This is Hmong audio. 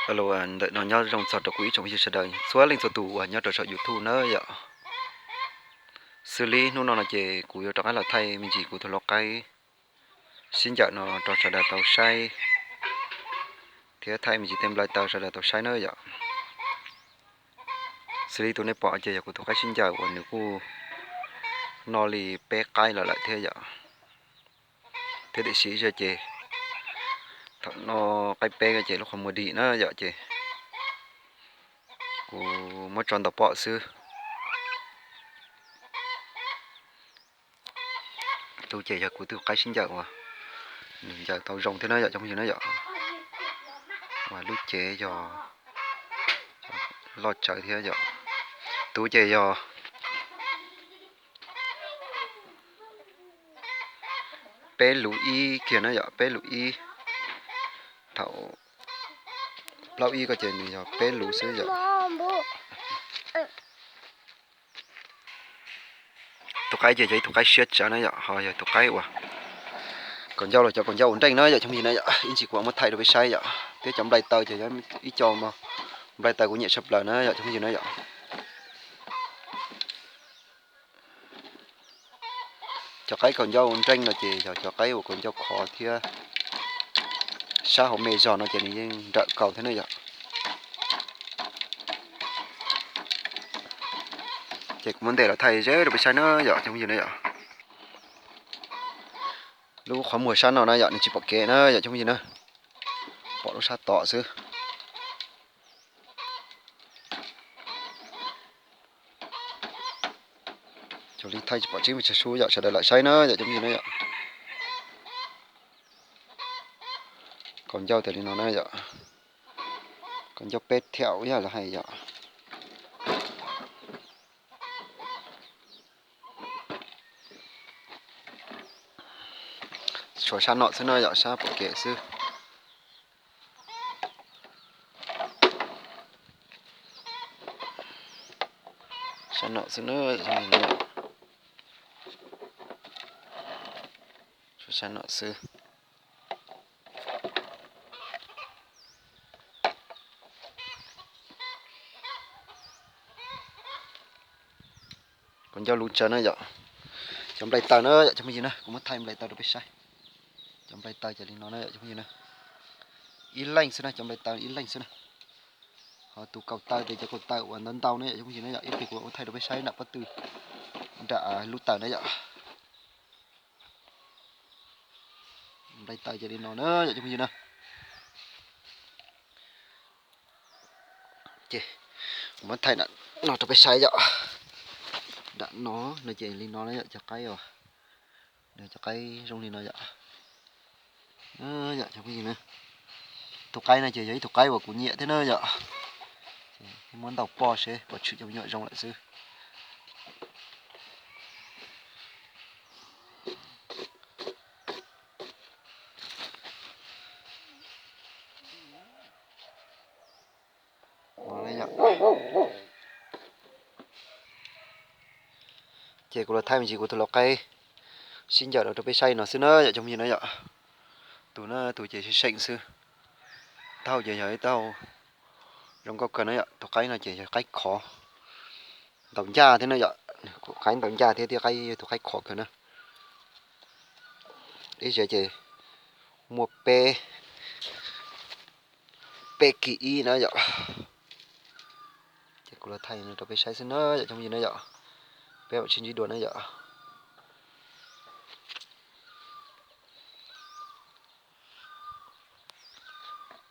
Alo, ntawm no nyob zoo txog rau kuv ib tsoom phooj ywg sawv daws txhua leej txhua tus uas nyob rau saum YouTube na yom. Xws li hnub no no ces kuv yuav rov qab los thaij me ntsis kuv tus lau qaib sib ncaws no rau sawv daws tau saib, thiab thaij me ntsis tej nplai taws sawv daws tau saib na yom. Xws li tus nej pom ces yog kuv tus qaib sib ncaws uas nws kuj noj li peb qaib los lawm thiab yom. Thiab tiam sis ces thaum noj qaib peb ces lub qhov muag dim na yom, ces kuv muab tso ntaus pom xwb. Tus ces yog kuv tus qaib sib ncaws uas nws ncaws tau zoo thiab na yom, cov phooj ywg na yom. Uas lub cev yog loj tsawv thiab yom. Tus ces yog peb lus ib kiag na yom, peb lus ib. Thaum plaub ib ko ces nws yog peb lus xwb yom. Tus qaib ces yog ib tug qaib siab tsawv na yom, ho yog tus qaib uas kaus ncauj los cov kaus ncauj uas nreej na yom, cov phooj ywg na yom. Ib ntsis kuv muab thaij rau peb saib yom. Thiab cov nplai taws ces yog ib co nplai taws kuv nyiam tshaj plaws na yom, cov phooj ywg na yom. Cov qaib kaus ncauj nreej no ces yog cov qaib uas kaus ncauj khov thiab sab hauv me zog no ces nws yeej nrawm kaus thiab na yom. Ces kuv muab ntes los thaij ze rau peb saib na yom, cov phooj ywg na yom. Lub qhov muag sab no na yom, nws tsis pom kev na yom, cov phooj ywg na, pom lub sab tom xwb. Cov li thaij tsis pom tseeb pes tsawg sub yom, sawv daws lam saib na yom, cov phooj ywg na yom. Kaus ncauj tias li no na yom, kaus ncauj peb thiab yog lawv hais yom. Tshuav sab no xwb na yom, sab pom kev xwb. Sab no xwb na, tshuav sab no xwb. Kaus ncauj lub tsawv na yom. Cov nplai taws na yom, cov phooj ywg na, kuv muab thaij nplai taws rau peb saib. Cov nplai taws ces li no na yom, cov phooj ywg na. Ib leej xwb na, cov nplai taws ib leej xwb na. Ho tus kaus taw ces cov kaus taw uas ntau ntau na yom, cov phooj ywg na yom, ib pliag kuv muab thaij rau peb saib nram pob tw, nram lub taws na yom. Nplai taws ces li no na yom, cov phooj ywg na. Ces kuv muab thaij nram no rau peb saib yom. Nram no no ces li no na yom, cov qaib os. Cov qaib zoo li no yom. Yom, cov phooj ywg na, tus qaib no ces yog ib tug qaib uas kuv nyiam thiab na yom. Muab ntaus poj seb puas tshwm cov me nyuam zoo lawm xwb. Ces kuv los thaij me ntsis kuv tus lau qaib sib ncaws rau rau peb saib no xwb na yom, cov phooj ywg na yom. Tus na tus ces seem seem xwb. Taub hau ces yog ib taub hau zoo nkauj kawg na yom. Tus qaib no ces yog qaib khov ntaus ncaj thiab na yom. Kuv qaib ntaus ncaj thiab, thiab qaib yog tus qaib khov kawg na. Ib zaug ces muaj peb, peb kis ib na yom. Ces kuv los thaij rau peb saib xwb na yom, cov phooj ywg na yom. Peb mam sib ntsib dua na yom.